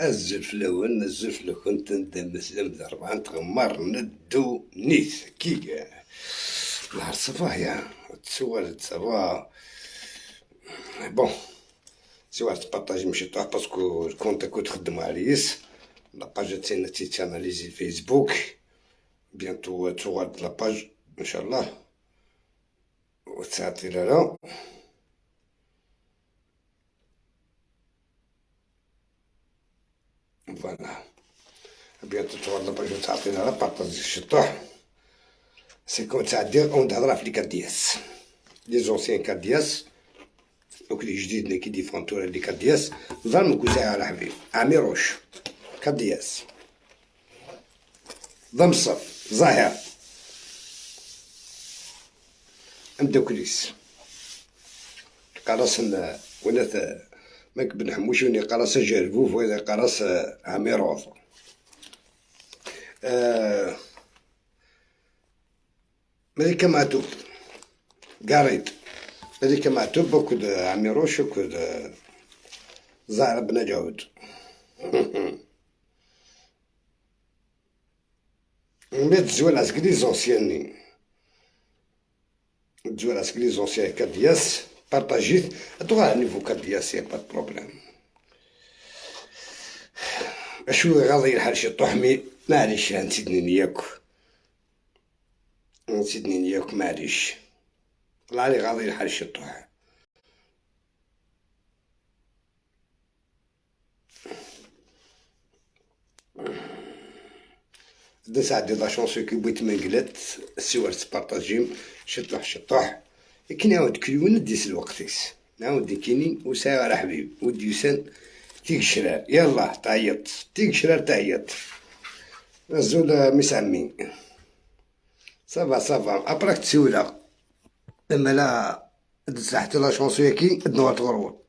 الزلف لون الزلف لو كنت ندم مثل ربعة تغمر ندو نيت كي نهار الصباح يا تسوال ça va. bon سي واحد تبارطاجي مشي طاح parce que ال compte كنت تخدمو عليس la page تاعنا تيتاناليزي الفيسبوك bientôt تغاد la page ان شاء الله وتعطي لا voilà bientôt تغاد la page وتعطينا لا بارطاجي شطوح c'est comme تعدي اون تهضر في les 4DS les anciens 4DS donc les جديد كي ديفونتور les 4DS ظلم كوزا على حبيب عميروش 4DS ضمصف ظاهر نبداو كليس قراص ونات ماك بن حموش وني قراص جربوف ولا قراص عميروض ملكة معتوب قريت ملكة معتوب وكد عميروش وكد زهر بن جاود. مي تزوال عسك les anciens تزوال عسك les anciens 4DS بارطاجيت ادوغ niveau 4DS y a pas problème. اشو غاضي الحال شي طحمي معليش نسيتني ياك نسيتني ياك معليش طلع لي غاضي الحال شي طح. دس عندي la chance كي بغيت منقلات السوار تبارطاجيم شطح شطح كي نعاود كيون ديس الوقتيس نعاود كيني وساعة على حبيب وديوسان تيك شرار يلا تعيط تيك شرار تعيط نزول ميس عمي ça va ça va ابراك تسولا اما لا تحت la chance كي دنوار تغرور.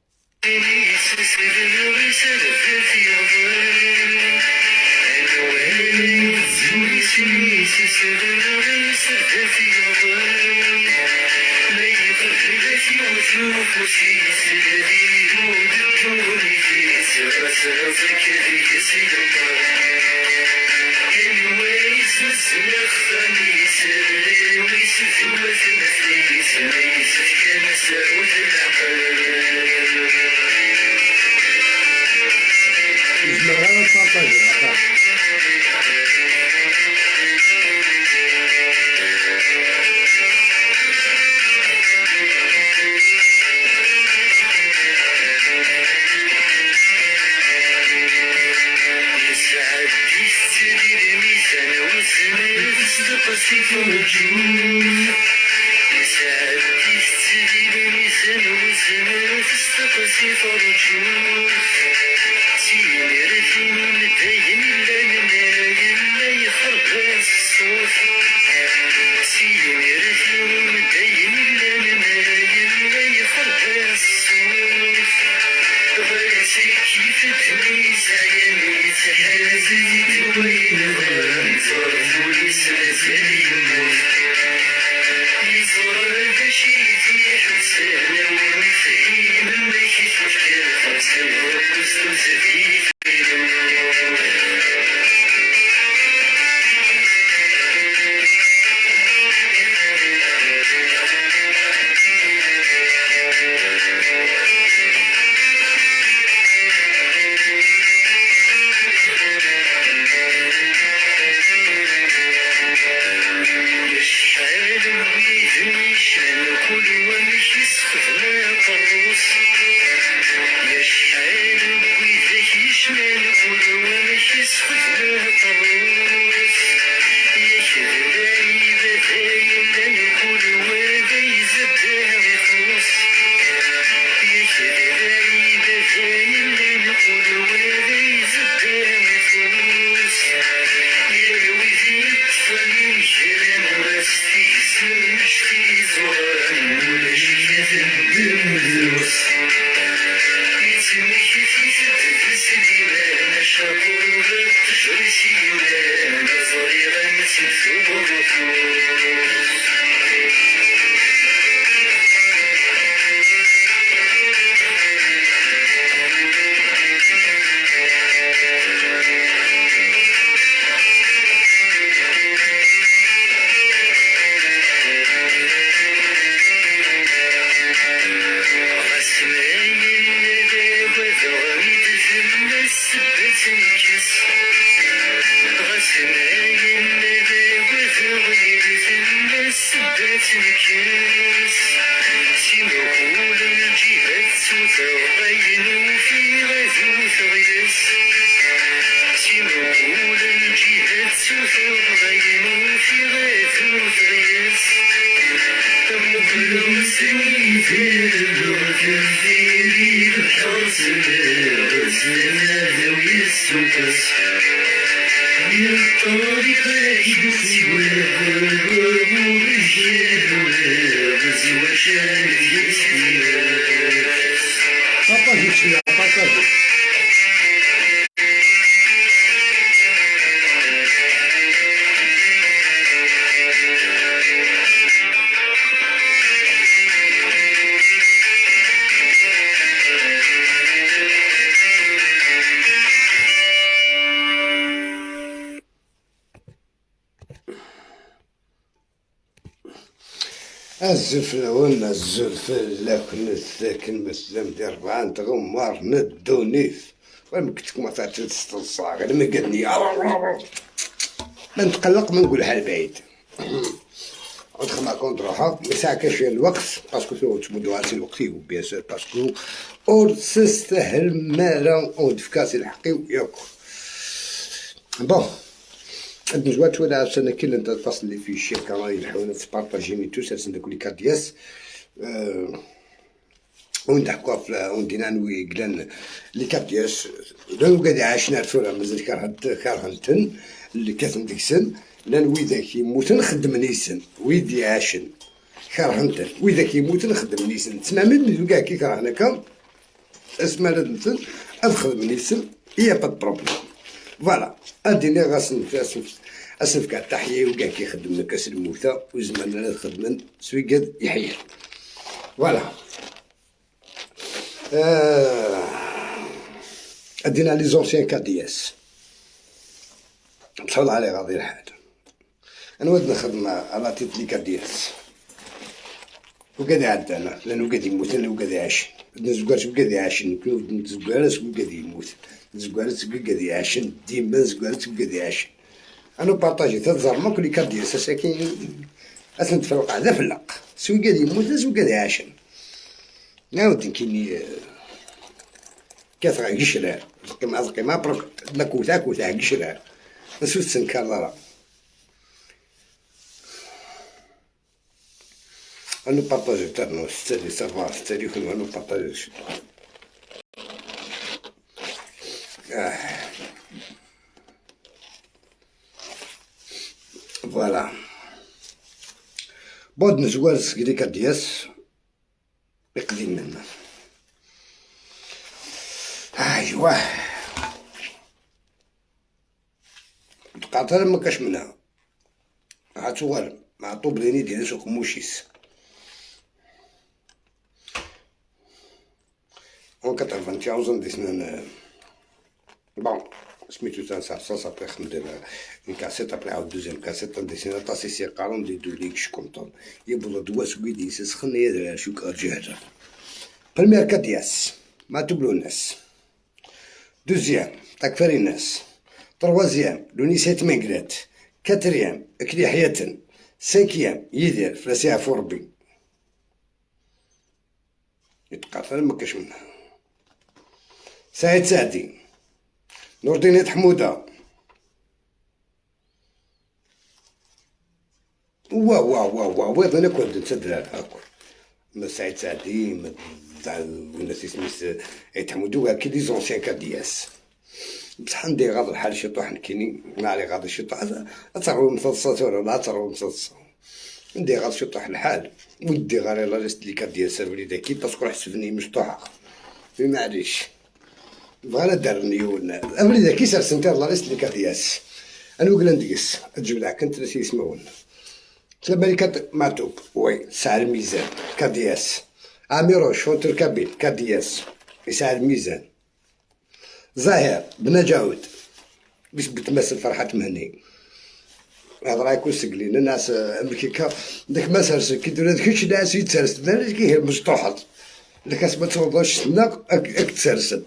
الزفلة الزلفة كنت مثلا ديال ربعة تغمر ندونيف ولا كنت ما تستنصع غير ما قالني ما نتقلق ما نقول حال بعيد. ندخل معكم روحا ساعة كاش الوقت parce que تمدوها سي الوقت bien sûr parce que اور تستاهل مالا ودفكاسي الحقي ياكل. bon نجوات ولا عرفت كي انت الفصل اللي فيه الشيء كان يلحقونا تبارطاجيني تو سا داك les كادياس ونضحكوا في وندينا نوي قلان les كادياس لو قاعد عاشنا الفورة مازال كرهنتن اللي كاتن ديك السن لان ويدا كيموت نخدم نيسن ويدي عاشن كرهنتن ويدا كيموت نخدم نيسن تسمع من كاع كي كرهنا كم اسمع لازم ادخل نيسن y a pas problème. voilà اديني غاس اسنفك التحية وكاع كيخدم كاس الموتى وزمان لا تخدم سوي قد يحيي. voilà ادينا les anciens كادياس بصح علي غادي الحال. انا ود نخدم على تيت les كادياس وكاد عدانا لانه قاد يموت لانه قاد يعيش نزكارش وكاد يعيش نزكارش وكاد يموت نزكارش وكاد يعيش ديما نزكارش وكاد يعيش. انا بارطاجي تزار ما كل كادياس ساكن اتنتفرق على فلق سوي قاد يموت سوي قاد يعيش. نعاود كيني كثر قشرار القيمة القيمة بروك لا كوتا كوتا قشرار نسوت سنكار انو بارطاجي تاعنا ستالي سافا ستالي كنو انو بارطاجي. فوالا بود نزوال سكري كادياس يقدم منا. ايوا تقاطر ما كاش منها عاتوال مع طوبليني ديال سوق موشيس en 91 ديسنا bon سميتو تنسى صاصا بخي خدم une cassette après عاود deuxième cassette ديسنا طاسي سي قارون دي دوليك شكونطون يبولا دوا سويدي سخن يا شو كارجي. première كادياس ما تبلو الناس، deuxième تاكفري الناس، troisième لونيسيت مينكلات، quatrième اكلي حياتن، cinquième يدير فلاسيها فوربي يتقاتل ما كاش منها. سعيد سعدي نور الدين حموده وا وا وا وا وا انا كنت نتدرار هاكا ما سعيد سعدي ما تاع الناس سميت حمودو كي les anciens كادياس. بصح عندي غاض الحال شي طوح كيني ما علي غاض شي طوح اترو متصاص ولا لا ترو متصاص عندي غاض شي طوح الحال ودي غير la liste les كادياس وليدا كي parce que حسبني مشطوحه في معليش بغانا دار نيون وليدا كي سرسنتي la liste les كادياس. انا وقلا ندقس تجيب لها كنت ناسي يسمعون تلبالي معتوب oui ساعة الميزان كادياس عميروش chanteur kabyle كادياس يساع الميزان زاهر بن جاود باش بتمثل فرحة مهني هذا راه يكون سقلين الناس امريكا داك ما سرس كي دير هذاك الشيء ناس يتسرس كي مشطوحط لك ما توضاش سنة اك تسرسل.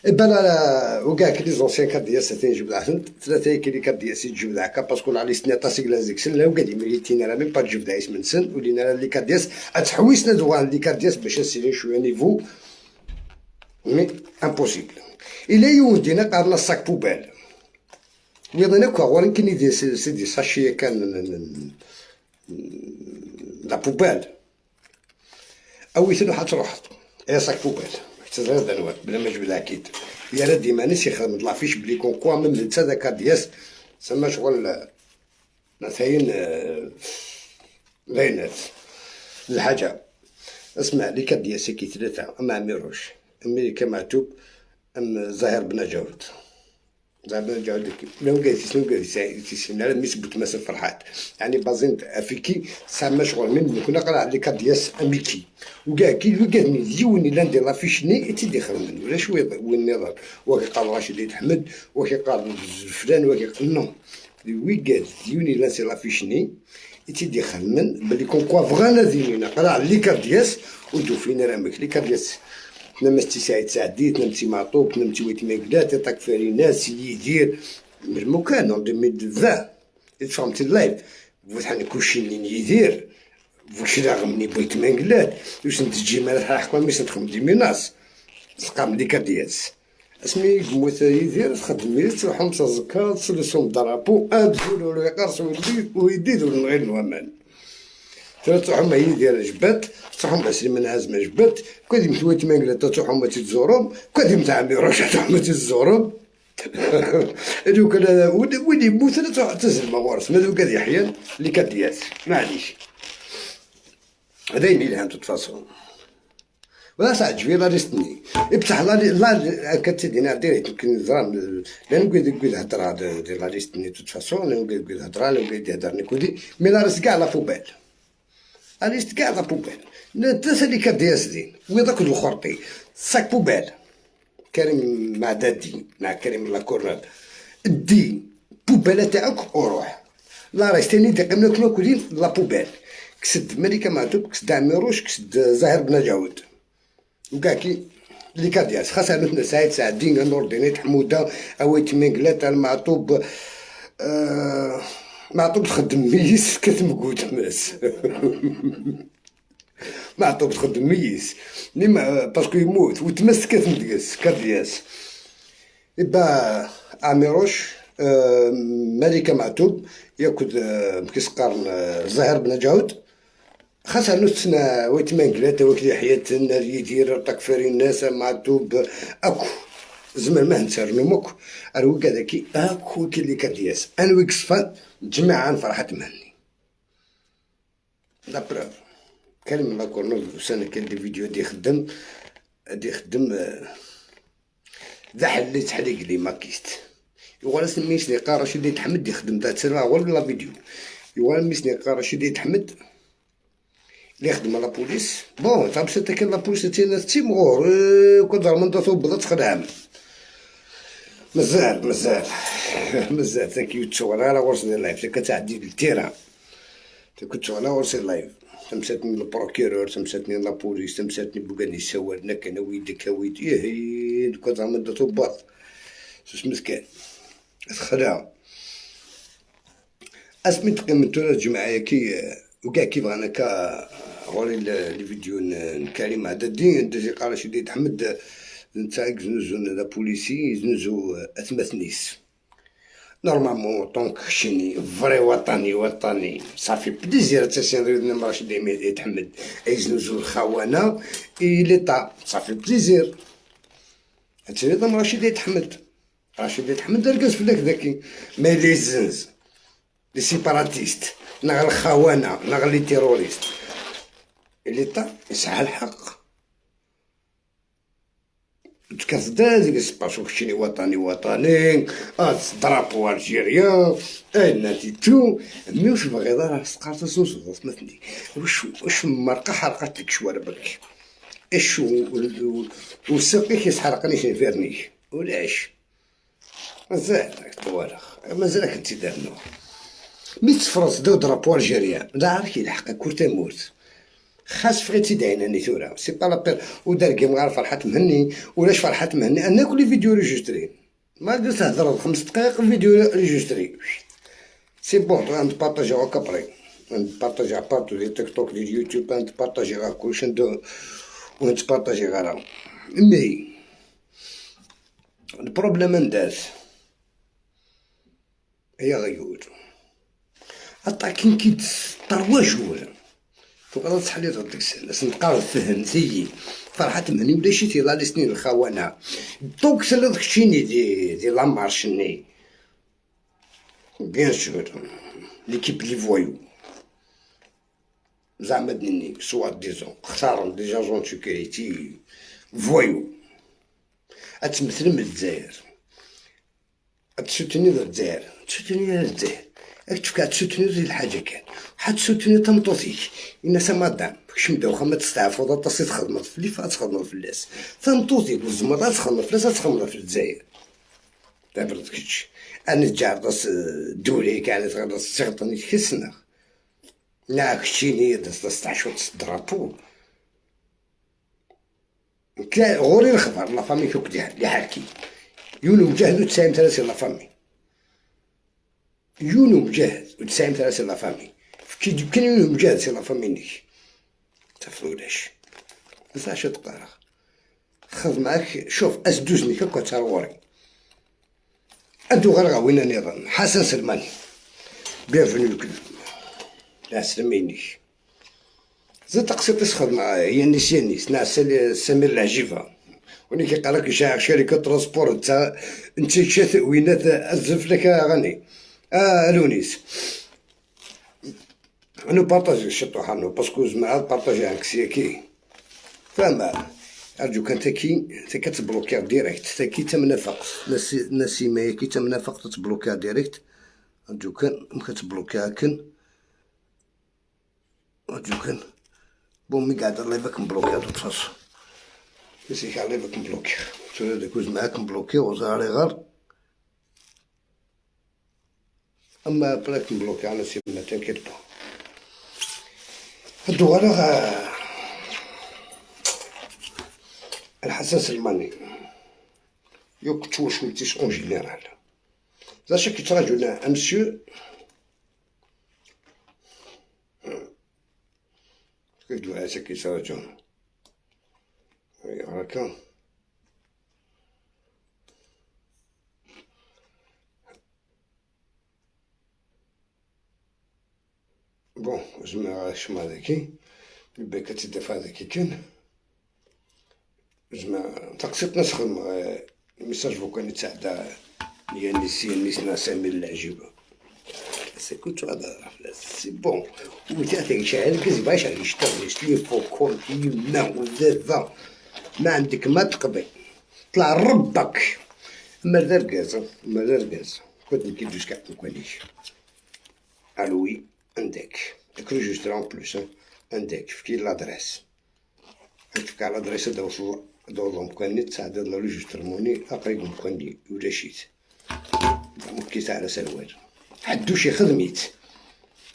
بلا وكاع كي les anciens KDS تنجيب العسل ثلاثة كي les KDS تجيب العكا parce que la liste نتا سيكلا زيك سن لا وكاع ميريتينا راه même pas تجيب دايس من سن ولينا les KDS تحويسنا دوغان les KDS باش نسيلي شوية niveau mais impossible الا يودينا قارنا ال sac poubelle ويضنا كوا غورن كي des c'est des sachets كان la poubelle او يتلو حتروح يا sac poubelle تزرد دنوات بلا ما جبد اكيد يا راه ديما ناس يخدم l'affiche بلي comme quoi même نتا ذاك KDS سما شغل مثلا باينات الحاجة. اسمع les KDS كي ثلاثة أم عميروش أمريكا معتوب أم زاهر بن جاود. زاهر بن جاود لو قال شنو قال تيسن على ميس بوتماس الفرحات يعني بازين افيكي سما شغل من كنا قرا les KDS اميكي وكاع كي وكاع ديوني لاندي l'affiche ني تيدي خدم ولا شوية وين النظام وكي قال راشد احمد وكي قال فلان وكي قال non ويكاد ديوني لانسي l'affiche ني تيدي خدمن بلي comme quoi فغانا دينينا قرا les KDS ودو فينا رامك les KDS تنمستي سعيد سعدي تنمتي معطوب تنمتي ويت ميقلات يطاك فاريناس يدير مكان 2020 فهمتي ال live فوتحان كلشي يدير فوش غمني بغيت مانقلات واش تجي مال حق ميس تخدم des menaces تلقى les KDS اسمي قموت يدير تخدم تروحهم تزكا تسلسهم drapeau ابزولو يقرص ويديد غير الومان تروحهم هي ديال جبات تروحهم عسلي من هازمة جبات كادي متويت مانقلات تروحهم ما تزورهم كادي متعميروش تروحهم ما تزورهم هذوك وين يموت تروح تزل مغورس ما دوك يحيى les KDS معليش هذا يميلها toute façon ولا تعجبني la liste ني بصح لا لا كتدينا direct يمكن زرام لا نقول نقول هضره ديال la liste ني toute façon لا نقول نقول هضره لا نقول يهضر نكودي mais la liste كاع la poubelle la liste كاع la poubelle ثلاثة les KDS دين وذاك الخرطي sac poubelle كريم مع دادي مع كريم لاكورنال دي poubelle تاعك وروح la reste ني دقمنا كنا كلين la poubelle كسد ملكة معتوب كسد عميروش كسد زاهر بن جاود وكاع كي les KDS خاصها مثل سعيد سعدين نور الدين حموده اويت مينكلات المعطوب معطوب تخدم ميس كتمكوت ماس معطوب تخدم ميس نيما parce que يموت وتمس كتمدقس KDS إبا عميروش ملكة معتوب ياكل كيسقارن زاهر بن جاود خاصها نتسنا ويتمان قلات وكلي حياة يدير طاك الناس معتوب اكو زمان ما نسرنو مك اروي كذا اكو كي les KDS انا ويك صفان جماعة فرحة مهني la preuve كلمة لا سنة كان des vidéos دي خدم دي خدم ذا حلي تحليق les makistes يقول سميش لي قارا شدي تحمد يخدم ذات سنة غير la vidéo يقول ميسني قارا شدي تحمد اللي يخدم la police bon تعرف كان la police تينا تيمغور كنت من بدا تخدم مازال مازال مازال تاكي تشغل على غرس ديال live كتعدي ال terrain كنت على غرس live تمساتني ال procureur تمساتني la police تمساتني بوكاني سوالنا كان ويدك ويد إيه دوكا زعما درتو باط سميت كان تخلع اسمي تقيم الجماعة كي وكاع كي بغانا كا غوري les vidéos كريم هذا الدين دازي قال شديد حمد نتا زنزو la police زنزو اثمثنيس normalement tant que شيني vrai وطني وطني ça fait plaisir تاسين ريد راشد يتحمد يزنزو الخونة et l'État ça fait plaisir هادشي رشيد يتحمد رشيد يتحمد ركز في داك ذاكي mais les زنز les séparatistes نغ الخونة نغ les terroristes l'État يسعى الحق تكذا parce que شيني وطني وطني drapeau algérien انا tout mais واش بغي راه سقارت سوسو مثلي واش مرقه حرقت لك شوارع برك اش وساقي كيسحرقني شي فيرني ولاش مازال طوالخ مازال كنتي دارنو mais تفرض دو drapeau algérien لا عارف يلحق كورتا موت خاص فغيتي دايناني ثورة c'est pas la peine ودار كيم غير فرحات مهني ولاش فرحات مهني انا كل vidéo enregistrée ما قلت تهضر 5 دقائق vidéo enregistrée c'est bon نبارطاجي هكا après نبارطاجي partout les تيك توك les يوتيوب نبارطاجي غير كلشي ونتبارطاجي غير mais ال problème نداس هي غيور عطاكين كي 3 jours تقدر تحلي ديك السنة سنتقارب فهمتي فرحات مهني ولا شي تي لا سنين الخونة donc سلط كشيني دي la marche ني bien sûr l'équipe les voyous زعما دني soi-disant اختارهم des agents sécurité voyous اتمثل من الجزائر تسوتني الجزائر تسوتني الجزائر تفكا تسوتني الحاجة كان حد سوتني تمطوطيك إن سما كش مداو ما تستعفو تصي تخدم في اللي تخدم في اللاس تمطوطيك والزمر تخدم في اللاس تخدم في الجزائر تابرد كتش انا تجار دولي كانت غادي تسيغطني كسنا لا كشيني داس تعشوت drapeau غوري الخبر la famille كوك ديال حالكي يونو مجاهد وتساهم ثلاثة la famille يونو مجاهد وتساهم ثلاثة la famille كي كان يونو مجاهد c'est la famille نيك تفرولاش بس تقرا خذ معاك شوف اسدوزني كوكا تاع ادو غير غاوينا نظام حسن سلماني bienvenue الكل لا سلميني زاد تقسيط تسخد مع يانيس يانيس ناس سمير العجيبة وني كيقال لك شركة transport انت شات وينات ازف لك غني لونيس انو بارطاجي شطو حانو parce que زعما بارطاجي عنك كي فاهم ارجو كان تاكي تا كتبلوكي direct تاكي تمنافق نسيمة كي تمنافق تتبلوكي direct ارجو كان كتبلوكي كن ارجو كان bon mais قاعد الله يبارك مبلوكي de toute façon سي الله يبارك مبلوكي توري داك معاك مبلوكي وزاري غير اما بلاك مبلوكي انا c'est ما t'inquiète pas هادو غير الحسن سلماني يوك توشوتيش en général زاشا كي تراجعنا امسيو كيف دو عسى كي تراجعون هكا bon زعما شما هذاكي يبقى كتدفع هذاكي كان زعما تقسيط نسخدم message vocal تاع يانيس يانيس سمير العجيبة سكوت هذا c'est bon وتا شعل كز باش يشتغل les faux comptes يما وذا ما عندك ما تقضي طلع ربك اما الركاز اما الركاز كنت نكيدوش كاع كواليش الو oui عندك داك registre en plus عندك فكي l'adresse فكي l'adresse دا وصل دور مكاني تساعد l'enregistrement اقريب مكاني ولا شيت ممكن تاع سروال حدوش خدميت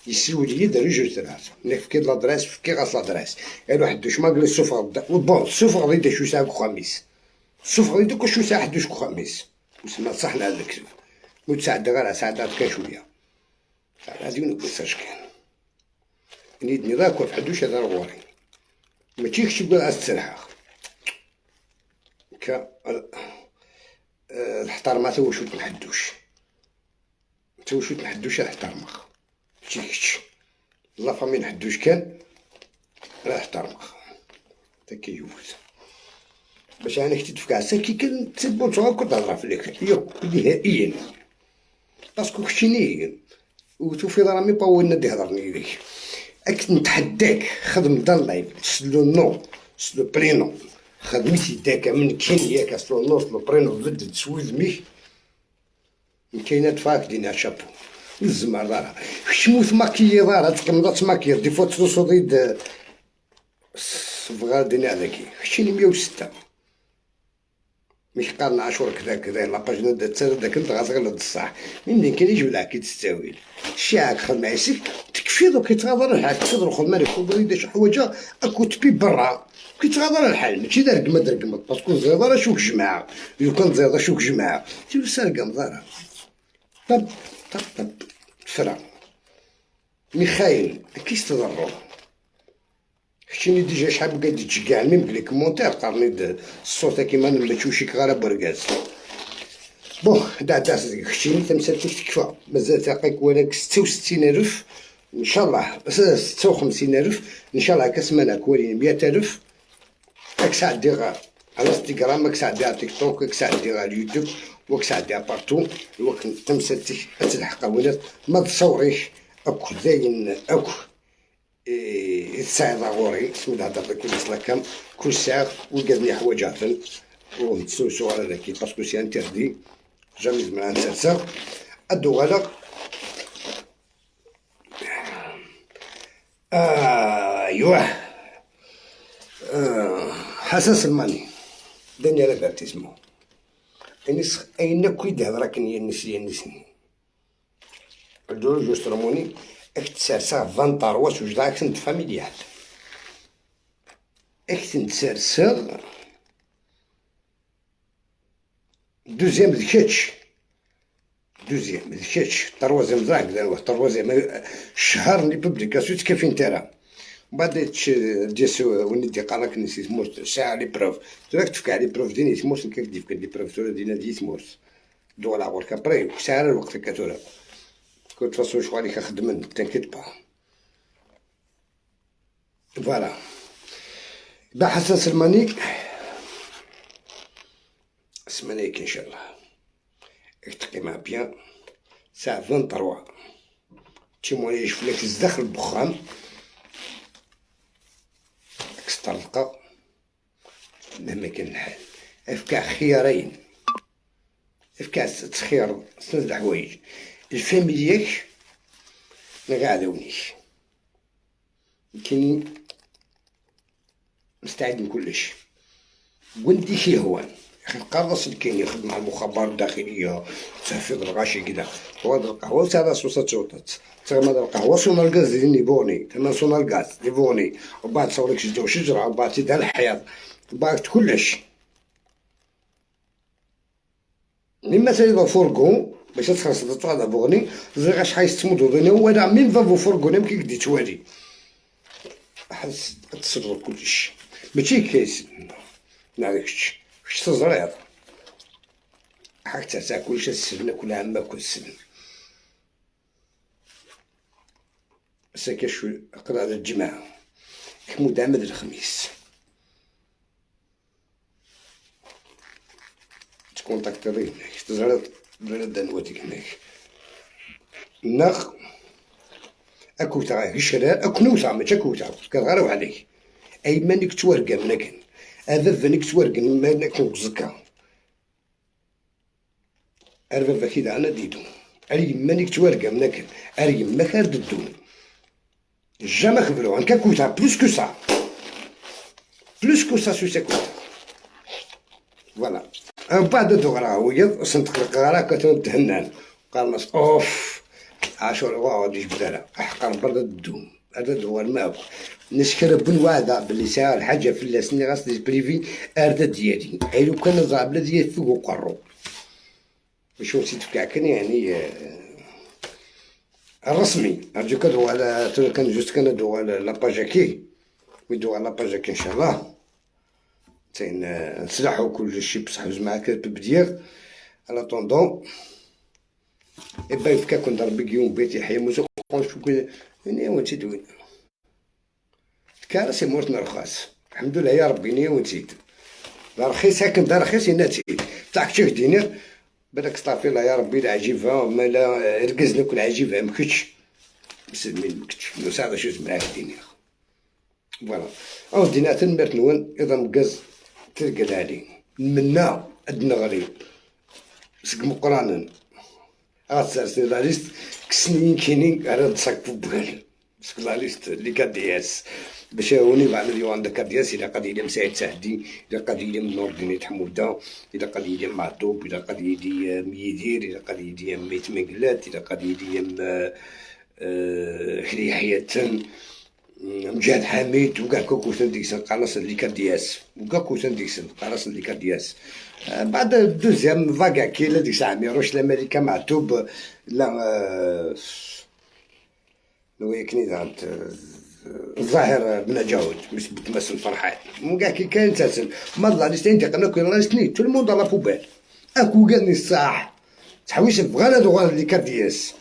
يسول لي دا ريجسترات فكي l'adresse فكي غاس l'adresse قالو حدوش ما قال سوف bon سوف غادي شو ساعة خميس سوف غادي دوك شو ساعة حدوش خميس وسما صحنا هذاك متساعد غير ساعدات كان شوية غادي نقول كان نيدني ذاك في حدوش هذا غوري ماشي كتب قال السرحة ك الحترمة تو شو نحدوش تو شو نحدوش الحترمة ماشي كتش la famille نحدوش كان راه احترمك تا كيفوت باش انا كنت تفكع كي كان تسبو كنت نهضر في لك نهائيا parce que كشيني وتوفي رامي با وين ندي هضرني ليك اك نتحداك خدم dans live s le nom s le prénom خدمتي داك من كينيا s le nom s le prénom ضد تسويد مي كاينه تفاك دينا شابو الزمر دارها شموت ماكيي دارها تقمض تماكيي des fois تروسو صبغا دينا هذاك شيني 106 مش قارن عاشور كذا كذا la page ندى داك انت غتغلط الصح مين كاين يجبد لك تستاويل الشيعك خدم عيسك تكفي دوك يتغادر الحال تكفي الخدمة اللي كون شي حوايج اكو تبي برا كيتغادر الحال ماشي دار كما درك parce que زيد شوك جماعة لو كان زيد شوك جماعة تيوسر كم طب طب طب فرا ميخايل كيس تضرو شتيني déjà شحال بقى تشجع même les commentaires قارني الصوت كيما ما تشوشيك غير بركاز. bon دا دا شتيني تمثالتك تكفى مازال تاقيك ولا 66000 ان شاء الله 56000 ان شاء الله كسمانه كوالين 100000. اك دير على انستغرام، اك دير على تيك توك، اك دير على اليوتيوب، وك دير partout. الوقت تمثالتك تلحق ولات ما تصوريش اك زين اك تساعد غوري سميت هضر كل سلاكام كل ساعة وقادني حوايج عفن ونتسوسو على ذاك parce que c'est interdit jamais زعما نسرسر ادو غلا. ايوا حسن سلماني داني على بابتيسمون اين كويد هضرا كن ينس ينسني دو جوسترموني اكتسرسا 23 سوج داكسنت familial اكتنتسرسا deuxième ذكاتش deuxième ذكاتش troisième زراك دار troisième الشهر les publications تكفين ترى بعد ديس وني دي قالك نسيت مورت ساعة les preuves تراك تفكع les preuves ديني تمورت كيف ديفك les preuves تورا دينا دي تمورت دولا غور كابري ساعة الوقت كتورا كنت فاسو شوالي كخدمن t'inquiète pas. voilà با حسن سلماني سمانيك ان شاء الله اكتقي مع bien ساعة 23 témoignage فلاك الزداخل البخام اكسترلقا مهما كان الحال افكا خيارين افكا تخير سنة الحوايج الفاميلياك نغا عداونيش كاين مستعد لكلش وندي شي هوان القرص اللي كاين يخدم مع المخابرات الداخلية تحفيظ الغاشي كدا هو القهوة تاع سوسة تشوطت تغمض القهوة سونا الغاز ديال بوني تما سونا الغاز ديفوني وبعد تصورك شجرة شجرة وبعد تدها الحيط وبعد كلش مما تايضا فوركون باش تخلص تطلع بوغني زي شحال يستمدو ضيني ولا مين فافو فوركون يمكن كدي توالي حس تصدر كلش ماشي كايس نعرفش كش تزريط حتى تاكلش السبنة كل عام كل سنة ساكا شو اقرا على الجماعة حمود عمد الخميس تكونتاكتي هناك تزريط بلاد دانواتيك هناك نخ اكو تاع الشرار اكو نوتا ماشي اكو تاع كنغير عليك اي مانيك توارقا منك هذا فنك توارقا مانك زكا ارفا كيدا انا ديدو اري مانيك توارقا منك اري ما كان ددو jamais خبرو ان كاكوتا plus que ça plus que ça سو ساكوتا voilà بعد دغرا ويض سنتخلق غرا كتهنان قال ناس اوف عاشور غادي يجبد احقر برد الدوم هذا هو الماء نشكر بن وعده باللي ساعة الحاجة في اللاسني غاس دي بريفي اردا ديالي اي لو كان نزرع بلا ديال فوق وقرو باش نسيت كاع يعني الرسمي ارجو كدو على كان juste كندو على la page كي ويدو على la page كي ان شاء الله تين نسلحو كل شيء بصح زعما كتبدير en attendant et ben يفكا كون ضرب يوم بيتي حي موسو شو ني وانت دوين كارسي مورتنا رخاص الحمد لله يا ربي ني ونسيت لا رخيص هاك دا رخيص ناتي تاع كتشوف دينير بالك صافي الله يا ربي العجيبة ما لا ركزنا كل عجيبة مكتش مسلمين مكتش مساعدة شو معاك دينير فوالا او دينا تنمرت نون اذا مكز تلقى علي منا عندنا غريب سك مقرانا غاتسرسي لا ليست كسنين كينين على تصاك بوبال سك لا ليست اللي كدياس باش وني بعد اليوم عندك كاردياس الى قد يلي مساعد سعدي، الى قد يلي من نور الدين حموده، الى قد يلي معطوب، الى قد يلي ميدير، الى قد يلي ميت منقلات، الى قد يلي خلي حياة مجاهد حميد وكاع كوكوسن ديكسن قناص اللي كاردياس وكاع كوسن ديكسن قناص اللي كاردياس. بعد دوزيام فاكا كي لا ديك الساعة ميروش لا ملكة معتوب لا ويكني ذات الظاهر بن جاود مش بتمثل فرحات وكاع كي كان تاسل ما لا ليستين تقنا كل لا سني تو الموند لا بوبال اكو كان الصح تحويش بغانا دوغان اللي كاردياس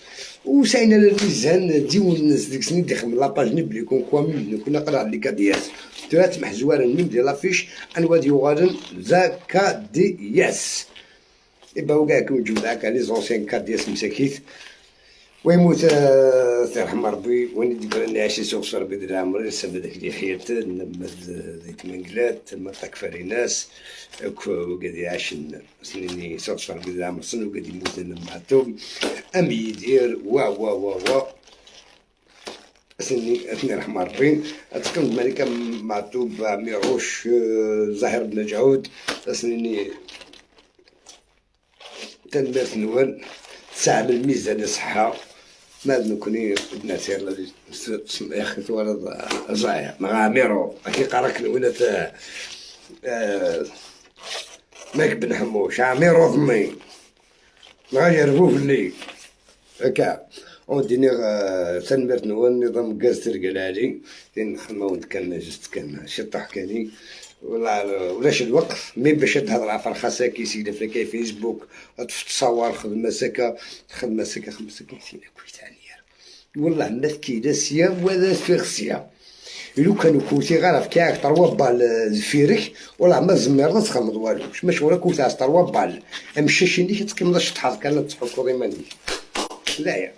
وسعينا الميزان ديو الناس ديك سنين دخل لاباج نبلي كون كوامي كنا قرا اللي كاردياس ترات محزوار نيم ديال لافيش انواد يغادن ذا كادياس إبا وكاع كون ذاك لي زونسيان كاردياس مساكيت ويموت يرحم ربي وين يقول اني عايش سوق ربي ديال عمري نسب داك اللي حيات ذيك منقلات ما تكفري ناس وقد يعيش سنيني سوق ربي ديال عمر سن وقد يموت معتوب ام يدير وا وا وا وا سني اثنين رحم ربي تكون ملكة معتوب ميروش زاهر بن جعود سنيني تنمير نوال تسعة الميزان صحة ما نكوني بناتي يا اخي ولد زايا مع ميرو كي قراك ولات ماك بن حموش عميرو ضمي غير اللي هكا اوديني تنمرت نوال نظام غاز ترقلالي نخدمو كان جست كان شطح كاني ولا ولاش الوقت مي باش تهضر على فرخة كي سيدة في فيسبوك تصور خدمة سكا خدمة سكا خدمة سكا سينا كويت والله ما كي سيا ولا في غسيا لو كانوا كوتي غير في كاع تروا بال زفيرك والله ما زمير تخمض والو مش ولا كوتي تروا بال امشي كتقيم شطحات كان تحكو ماني لا يا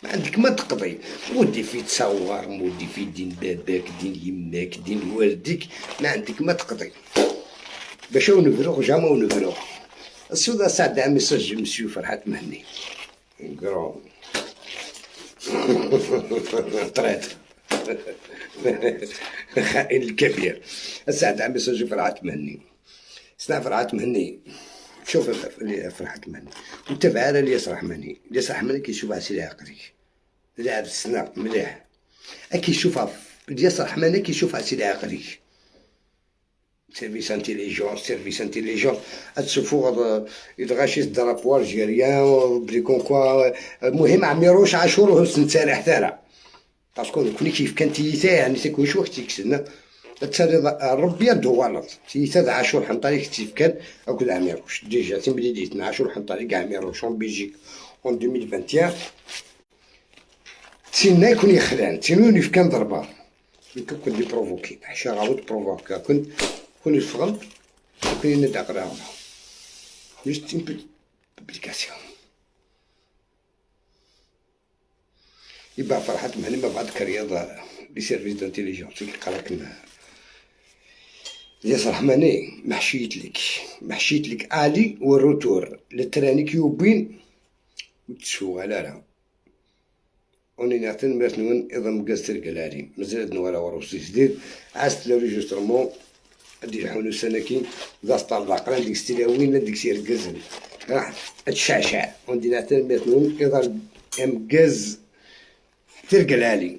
ما عندك ما تقضي ودي في تصور مودي في دين باباك دين يماك دين والديك ما عندك ما تقضي باش نفرغ جاما ونفرغ السودا سعد عمي سجل مسيو فرحات مهني كرون طريت خائن الكبير السعد عمي سجل فرحات مهني سنا فرحات مهني شوف فرحات مهني وتبع على الياس رحماني الياس رحماني كيشوف عسير عقلي لعب السنة مليح كيشوفها الياس رحماني كيشوف عسير عقلي service intelligence service intelligence تشوفوا يتغاشي drapeau algérien بلي comme quoi المهم عميروش عاشور وسنتارح ثارا parce que كوني كيف كان تيتا يعني تكون شو وقت يكسلنا تسالي ربي غلط تيتا عاشور حنطري كيف كان اكل عميروش déjà تيمليديت عاشور حنطري عميروش en Belgique en 2021 تينا يكون يخلان تينو يف كان ضربه كنت دي provoquer حشا غاود provoquer كنت كون يفغل كون ندعق راه juste une petite publication يبقى فرحات مهني ما بعد كرياضة les services d'intelligence كيقراك ياس رحماني محشيت لك aller وال retour للتراني كيوبين وتسوغ على راه اوني نعطي مرات نون اذا مقاس ترقلالي مازال نورا وروسي جديد عاست l'enregistrement ادي حونو سنكي ذا سطار العقلان ديك ستيلاوين ديك سير الكزن راح تشعشع وندي نعطي مرات نون اذا مقاز ترقلالي.